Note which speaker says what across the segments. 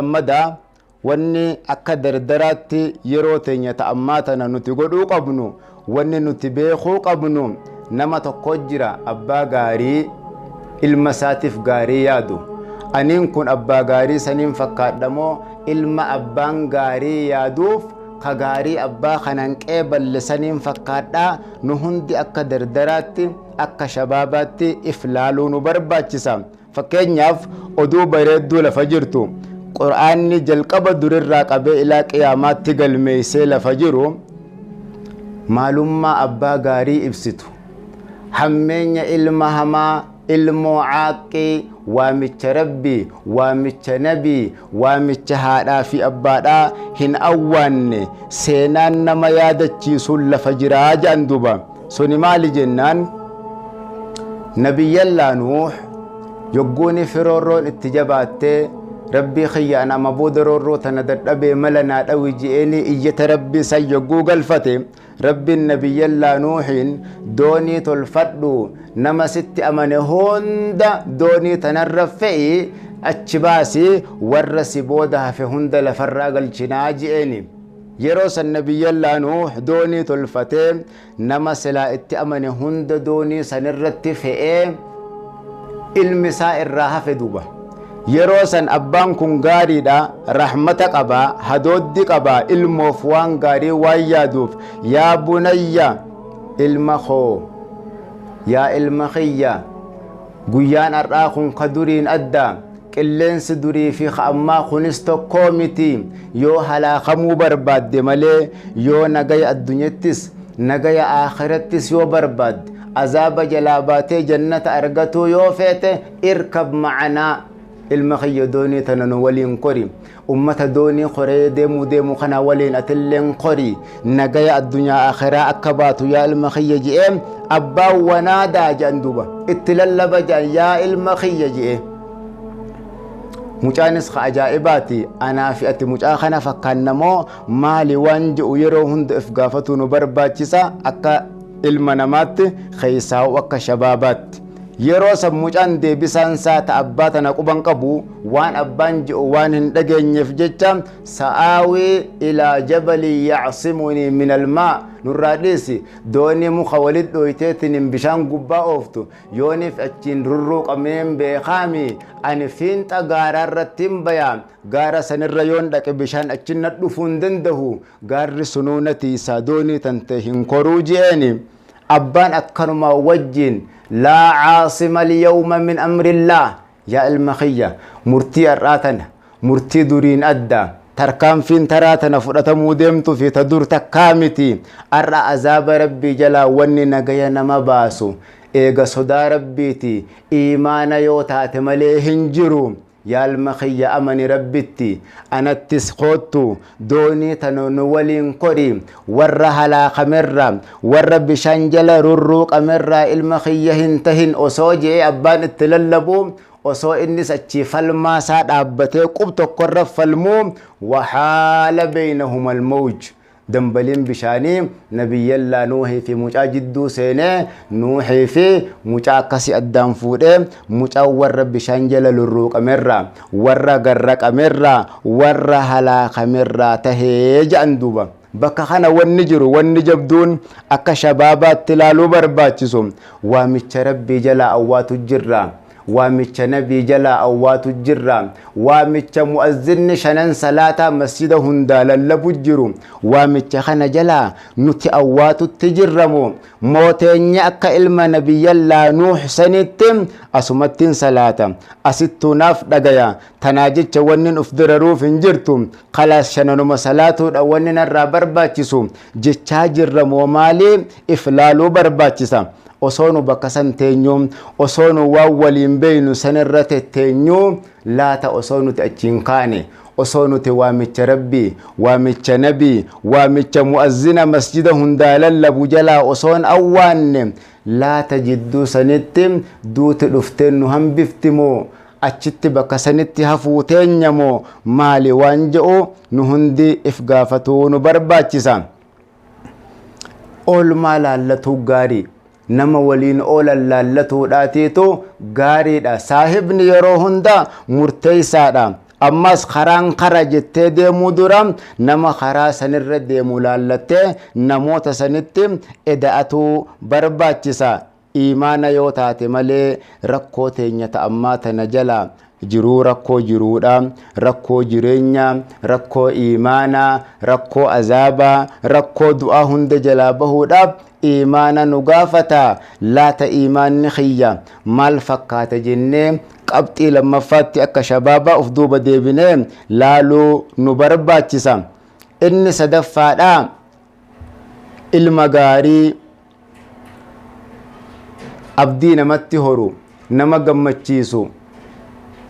Speaker 1: Gammadaa wanni akka dardaraatti yeroo teenya ta ammaa tana nuti godhuu qabnu, wanni nuti beekuu qabnu, nama tokko jira, abbaa gaarii ilma isaatiif gaarii yaadu. Aniin kun abbaa gaarii saniin fakkaadhamoo, ilma abbaan gaarii yaaduuf ka gaarii abbaa kanan qeeballe saniin fakkaadhaa? Nu hundi akka dardaraatti, akka shabaabaatti if laaluu nu barbaachisa. Fakkeenyaaf, oduu bareedduu lafa jirtu, Qur'aanni jalqaba durirraa qabee ilaa qiyaamaatti galmeessee lafa jiru, maalummaa abbaa gaarii ibsitu, hammeenya ilma hamaa, ilmoo caaqqii, waamicha Rabbii, waamicha nabii, waamicha haadhaa fi abbaadhaa hin awwaanne, seenaan nama yaadachiisuun lafa jiraa jedhan. Duuba suni maali jennaan, Nabiyyallaa Nuuh yogguuni firoorroon itti jabaattee, "Rabbii kiyya, an amma booda roorroo tana dadhabee, mala naa dhawi" je'eenii iyyata Rabbii san yogguu galfate, Rabbiin Nabiyyallaa Nuuhiin, "Doonii tolfadhu, nama sitti amane hunda doonii tanarra fe'i, achi baasi, warra si booda hafe hunda lafarraa galchinaa" je'eeni. Yeroo san Nabiyyallaa Nuuh doonii tolfatee, nama silaa itti amane hunda doonii sanirratti fe'ee, ilmi isaa irraa hafe. Duuba yeroo san abbaan kun gaariidha, rahmata qaba, hadooddi qaba, ilmoof waan gaarii waan yaaduuf, "Yaa bunayya, ilma koo, yaa ilma kiyya, guyyaan har'aa kun ka duriin adda. Qilleensi durii fi ka ammaa kunis tokkoo miti. Yoo halaakamuu barbaadde malee, yoo nagaya addunyattis nagaya aakhirattis yoo barbaadde, azaaba jalaa baatee jannata argatuu yoo feete, irkab macanaa, ilma kiyya, doonii tana nu waliin kori. Ummata doonii koree deemuu deemu kana waliin atilleen kori, nagaya addunyaa akhiraa akka baatu, yaa ilma kiyya" je'ee abbaan wanaadaa jedhan. Duuba itti lallaba jedhan, "Yaa ilma kiyya" je'ee. Mucaanis ka ajaa'ibaati. Anaa fi ati mucaa kana fakkaannamoo maali waan jedhu yeroo hunda if gaafatu nu barbaachisa, akka ilma namaatti, keessaa'u akka shabaabaatti. Yeroo san mucaan deebisaan isaa ta abbaa tana quban qabu, waan abbaan jedhu waan hin dhageenyeef jecha, "Sa'aawii ilaa jabalii yacsimunii min almaa, nurraa dhiisi, doonii muka walit dhoyteetiin bishaan gubbaa ooftu yooniif achiin rurruuqameen beekaami. Ani fiinxa gaaraa irratti hin baya. Gaara sanirra yoon dhaqe bishaan achin na dhufuu hin danda'u. Gaarri sunuu na tiisaa, doonii tante hin koruu" je'eeni. Abbaan akkanumaa wajjin, "Laa caasima alyawma min amrillaah, yaa ilma kiyya, murtii har'aa tana murtii duriin adda. Tarkaanfiin taraa tana fudhatamuu deemtuu fi ta dur takkaa miti. Har'a azaaba Rabbii jalaa wanni nagaya nama baasu eega sodaa Rabbiiti, iimaana yoo taate malee hin jiru. Yaa ilma kiyya, amani Rabbitti, anattis koottu, doonii tana nu waliin kori. Warra halaakamerra, warra bishaan jala rurruuqamerraa ilma kiyya hin tahin" osoo je'ee abbaan itti lallabu, osoo innis achii falmaa isaa dhaabbatee qub tokkorra falmuu, wahaala beeynahuma almawj, dambaliin bishaanii Nabiyyallaa Nuuhii fi mucaa jidduu seenee, Nuuhii fi mucaa akkasii addaan fuudhee, mucaan warra bishaan jala lurruuqamerraa, warra garraqamerraa, warra halaakamerraa tahee jedhan. Duuba bakka kana wanni jiru, wanni jabduun akka shabaabaatti ilaaluu barbaachisu, waamicha Rabbii jalaa awwaatu jirra, waamicha nabii jalaa awwaatu jirra, waamicha mu'azzinni shanan salaataa masjida hundaa lallabu jiru, waamicha kana jalaa nuti awwaatutti jirramoo, mooteenya akka ilma Nabiyyallaa Nuuh sanitti asumattiin salaata, asittuu naaf dhagaya, tanaa jecha wanni uf dararuuf hin jirtu, kalaas shananuma salaatuudha wanni narraa barbaachisu jechaa jirramoo maalii? If laaluu barbaachisa. Osoo nu bakka san teenyu, osoo nu waan waliin beeynu sanirra tetteenyu, laata osoo nuti achiin kaane, osoo nuti waamicha Rabbii, waamicha nabii, waamicha mu'azzina masjida hundaa lallabu jalaa osoon awwaanne, laata jidduu sanitti duuti dhufteen nu hambifti moo, achitti bakka sanitti hafuu teenya moo maali waan jedhu nu hundi if gaafatuu nu barbaachisa. Oolmaa laallatuu gaarii, nama waliin oolan laallatuudhaatiitu gaariidha. Saahibni yeroo hunda murteessaadha. Ammas karaan kara jettee deemuu dura nama karaa sanirra deemu laallattee namoota sanitti eda'atuu barbaachisa. Iimaana yoo taate malee rakkoo teenya ta ammaa tana jala jiruu, rakkoo jiruudha, rakkoo jireenya, rakkoo iimaanaa, rakkoo azaabaa, rakkoo du'aa hunda jalaa bahuudhaaf iimaana nu gaafata. Laata iimaanni kiyya maal fakkaata jennee qabxii lammaffaatti akka shabaabaa of duuba deebinee laaluu nu barbaachisa. Inni sadaffaadha, ilma gaarii abdii namatti horu, nama gammachiisu,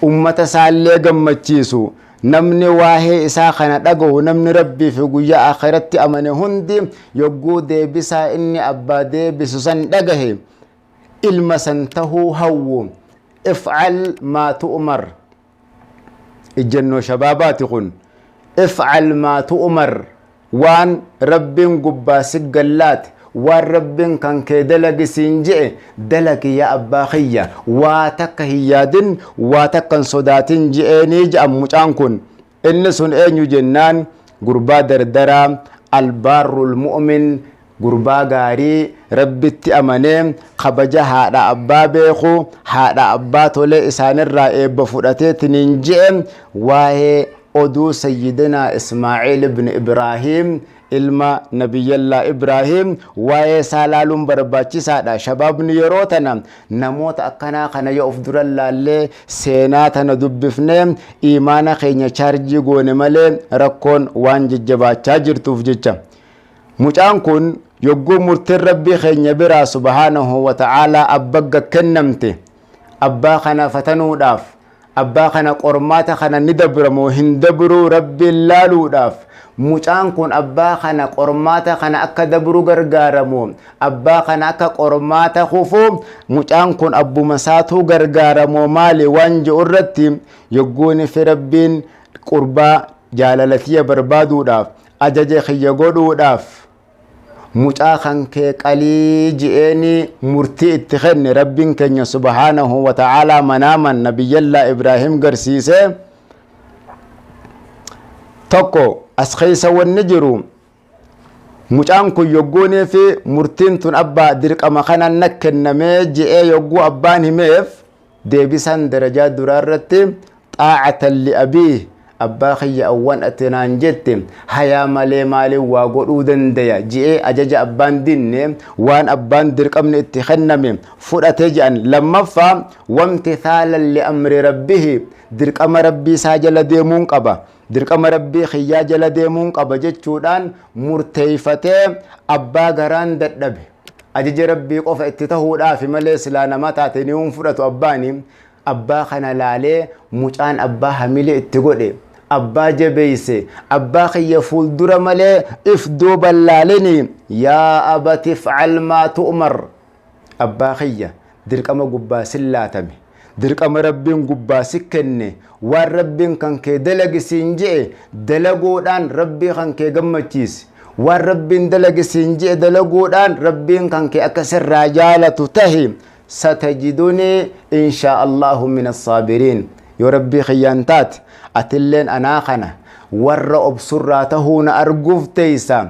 Speaker 1: ummata isaallee gammachiisu, namni waa'ee isaa kana dhagahu, namni Rabbii fi guyyaa akhiratti amane hundi yogguu deebisaa inni abbaa deebisu san dhagahe ilma san tahuu hawwu. If'al maa tu'mar, ijjannoo shabaabaati kun. If'al maa tu'mar, waan Rabbiin gubbaa si gallaate, waan Rabbiin kan kee dalagi siin je'e dalagi yaa abbaa kiyya, waa takka hin yaadin, waa takka hin sodaatin je'eenii je'an. Mucaan kun inni sun eenyu jennaan, gurbaa dardaraa albaarrul mu'min, gurbaa gaarii Rabbitti amanee kabaja haadha abbaa beeku, haadha abbaa tolee isaanirraa eebba fudhateetiniin je'e. Waa'ee oduu Sayyidinaa Ismaaciil ibn Ibraahiim, ilma Nabiyyallaa Ibraahiim, waa'ee isaa laaluun barbaachisaadha. Shabaabni yeroo tana namoota akkanaa kana yoo of dura laallee seenaa tana dubbifnee iimaana keenya chaarjii goone malee rakkoon waan jajjabaachaa jirtuuf jecha. Mucaan kun yogguu murtiin Rabbii keenya biraa subhaanahu wa ta'aalaa abbagga kennamte, abbaa kana fatanuudhaaf, abbaa kana qormaata kana ni dabramoo hin dabruu Rabbiin laaluudhaaf, mucaan kun abbaa kana qormaata kana akka dabru gargaaramoo abbaa kana akka qormaata kufu, mucaan kun abbuma isaatuu gargaaramoo maali waan jedhu irratti, yogguuni fi Rabbiin qurbaa jaalalatiya barbaaduudhaaf, ajaja kiyya godhuudhaaf mucaa kan kee qalii ji'eeni murtii itti kenne Rabbiin keenya subhaanahu wa ta'aalaa manaaman Nabiyyallaa Ibraahim garsiise. Tokko as keessa wanni jiru, mucaan kun yogguunii fi murtiin tun abbaa dirqama kanan na kennamee ji'ee yogguu abbaan himeef, deebisaan darajaa duraa irratti xaa'atan li abiih, abbaa kiyya awwan ati naan jette hayaa malee maaliin waa godhuu dandaya ji'ee ajaja abbaan dinne, waan abbaan dirqamni itti kenname fudhate je'an. Lammaffaa, wamtithaalan li amri rabbihi, dirqama Rabbii isaa jala deemuun qaba, dirqama Rabbii kiyyaa jala deemuun qaba jechuudhaan murteeyfatee, abbaa garaan dadhabe ajaja Rabbii qofa itti tahuudhaafi malee silaa nama taate ni hun fudhatu abbaani. Abbaa kana laalee mucaan abbaa hamilee itti godhe, abbaa jabeeyse, abbaa kiyya fuuldura malee if duuban laalini, yaa abati if'al maa tu'mar, abbaa kiyya dirqama gubbaa sin laatame, dirqama Rabbiin gubbaa si kenne, waan Rabbiin kan kee dalagi siin je'e dalaguudhaan Rabbii kan kee gammachiisi, waan Rabbiin dalagi siin je'e dalaguudhaan Rabbiin kan kee akka sirraa jaalatu tahi, satajidunii inshaa Allahu min assaabiriin, yoo Rabbii kiyyaan taate atilleen anaa kana warra obsurraa tahuu na arguuf teeysa,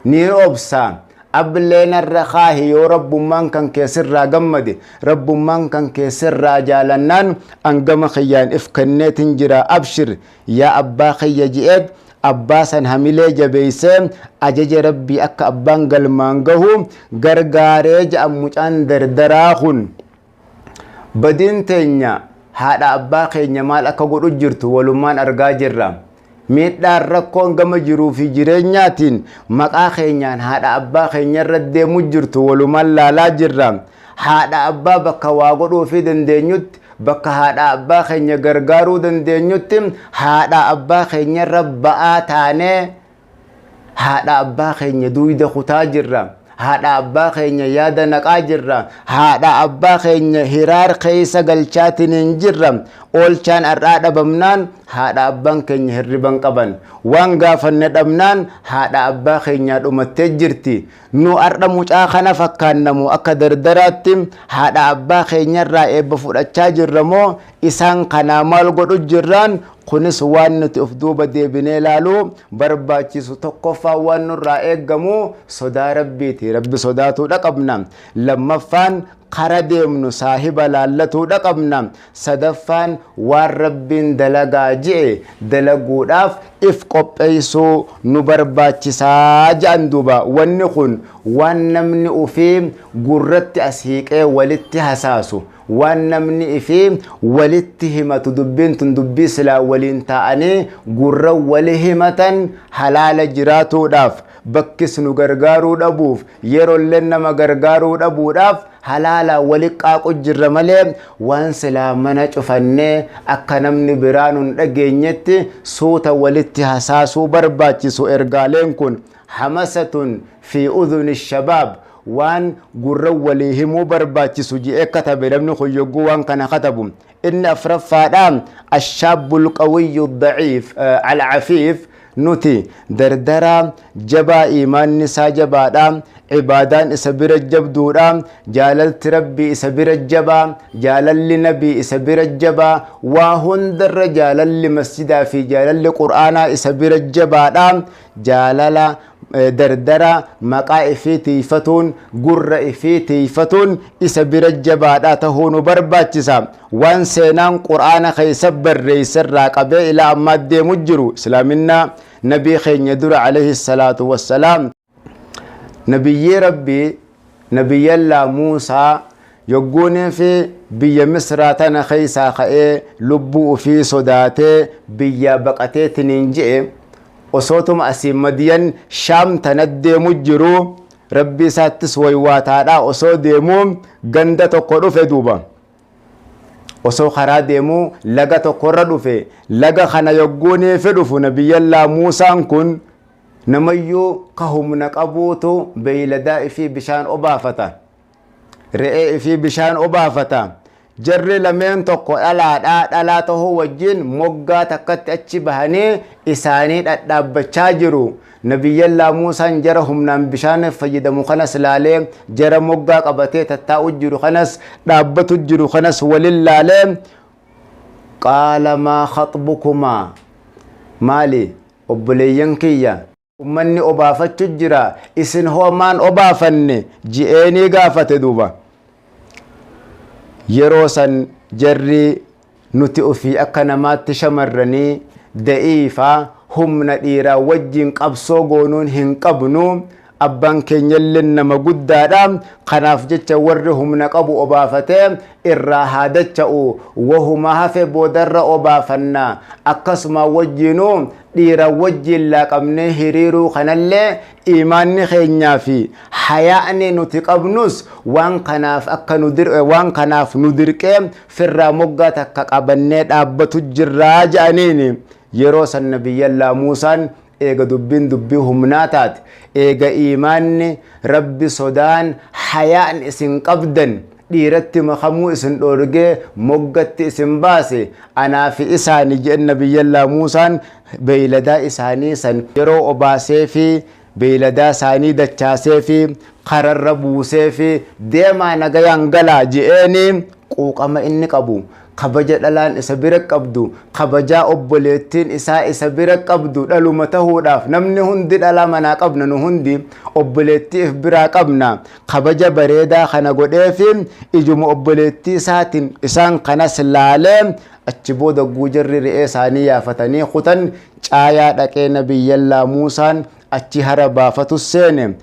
Speaker 1: ni obsa, ablee narra kaahi, yoo Rabbummaan kan kee sirraa gammade, Rabbummaan kan kee sirraa jaalannaan angama kiyyaan if kenneetin jira, abshir yaa abbaa kiyya je'eet abbaa san hamilee jabeeysee ajaja Rabbii akka abbaan galmaan gahu gargaaree je'an mucaan dardaraa kun. Badiin teenya haadha abbaa keenya maal akka godhu jirtu walummaan argaa jirra. Miidhaan rakkoon gama jiruu fi jireenyaatiin maqaa keenyaan haadha abbaa keenya irra deemu jirtu walumaan laalaa jirra. Haadha abbaa bakka waa godhuu fi dandeenyutti, bakka haadha abbaa keenya gargaaruu dandeenyutti haadha abbaa keenya irra ba'aa taanee haadha abbaa keenya duuyda kutaa jirra. Haadha abbaa keenya yaada naqaa jirra. Haadha abbaa keenya hiraar keessa galchaatiniin jirra. Oolchaan har'aa dhabamnaan haadha abbaan keenya hirriban qaban. Waan gaafanne dhabnaan haadha abbaa keenyaa dhumattee jirti. Nu har'a mucaa kana fakkaanna moo akka dardaraatti haadha abbaa keenyarraa eebba fudhachaa jirra moo isaan kanaa maal godhu jirraan? Kunis waan nuti of duuba deebinee ilaaluu barbaachisu. Tokkoffaan waan nurraa eeggamu sodaa Rabbiiti. Rabbi sodaatuudha qabna. Lammaffaan kara deemnu saahiba laallatuudha qabna. Sadaffaan waan Rabbiin dalagaa je'e dalaguudhaaf if qopheessuu nu barbaachisaa je'an duuba. Wanni kun waan namni ufii gurratti as hiiqee walitti hasaasu, waan namni ifii walitti himatu. Dubbiin tun dubbii silaa waliin taa'anii gurra wali himatan. Halaala jiraatuudhaaf bakkis nu gargaaruu dhabuuf, yeroollee nama gargaaruu dhabuudhaaf halaala wali qaaqu jirra malee, waan silaa mana cufannee akka namni biraa nun dhageenyetti suuta walitti hasaasuu barbaachisu. Ergaaleen kun hamasatun fi udhuni shabaab, waan gurra walii himuu barbaachisu je'ee katabe namni kun yogguu waan kana katabu. Inni afraffaadha ashaabul qawiyyu daciif alcafiif. Nuti dardaraa jabaa, imaanni isaa jabaadha, ibaadaan isa bira jabduudha, jaalalti Rabbii isa bira jabaa, jaalalli Nabii isa bira jabaa, waa hundarra jaalalli masjidaa fi jaalalli Qur'aanaa isa bira jabaadha. Jaalala dardara maqaa ifii tiifatuun, gurra ifii tiifatuun isa bira jabaadha tahuu nu barbaachisa. Waan seenaan Qur'aana keessa barreessarraa qabee ilaa ammaa deemu jiru, islaaminaa Nabii keenya dura alayhi salaatu wassalaam, Nabiyyii Rabbii Nabiyyallaa Muusaa, yogguunii fi biyya Misraa tana keessaa ka'ee lubbuu ufii sodaatee biyyaa baqateetiniin je'e, osootuma asii Madiyan Shaam tana deemu jiru, Rabbii isaattis waywaataadha osoo deemuu ganda tokko dhufe duuba. Osoo karaa deemuu laga tokkorra dhufe. Laga kana yogguunii fi dhufu, Nabiyyallaa Muusaan kun namayyuu ka humna qabuutu beeyladaa ifii bishaan obaafata, re'ee ifii bishaan obaafata. Jarri lameen tokko dhalaadha. Dhalaa tahuu wajjin moggaa takkatti achi bahanii isaanii dhadhaabbachaa jiru. Nabiyyallaa Muusaan jara humnaan bishaan fayyadamu kanas laalee, jara moggaa qabatee tattaa'u jiru kanas, dhaabbatu jiru kanas walin laalee, qaala maa khaxbukumaa, maali obboleeyyan kiyya, ummanni obaafachu jira, isin hoo maan obaafanne ji'eenii gaafate duuba. Yeroo san jarri nuti ofii akka namaatti shamarranii da'iifaa, humna dhiiraa wajjin qabsoo goonuun hin qabnu, abbaan keenyallee nama guddaadha, kanaaf jecha warri humna qabu obaafatee irraa haa dacha'u, wahuma hafe boodarra obaafanna, akkasuma wajjinuu dhiira wajjin laaqamnee hiriiruu kanallee imaanni keenyaa fi hayaa'ni nuti qabnus waan kanaaf akka nu waan kanaaf nu dirqee firraa moggaa takka qabannee dhaabbatu jirraa jedhaniini. Yeroo san Nabiyyallaa Muusaan eega dubbiin dubbii humnaa taate, eega imaanni, Rabbi sodaan, hayaan isin qabdan dhiiratti makamuu isin dhoorgee moggatti isin baase, anaa fi isaani jedhan. Nabiyyallaa Muusaan beeyladaa isaanii san yeroo obaasee fi beeyladaa isaanii dachaasee fi kararra buusee fi deemaa nagayaan galaa je'eeni, quuqama inni qabu, kabaja dhalaan isa bira qabdu, kabajaa obboleettiin isaa isa bira qabdu, dhaluma tahuudhaaf namni hundi dhalaa manaa qabna, nu hundi obboleettii if biraa qabna, kabaja bareedaa kana godheefi ijuma obboleettii isaatiin isaan kanas laalee, achi booda guujarri re'ee isaanii yaafatanii kutan caayaa dhaqee Nabiyyallaa Muusaan achi hara baafatu seene.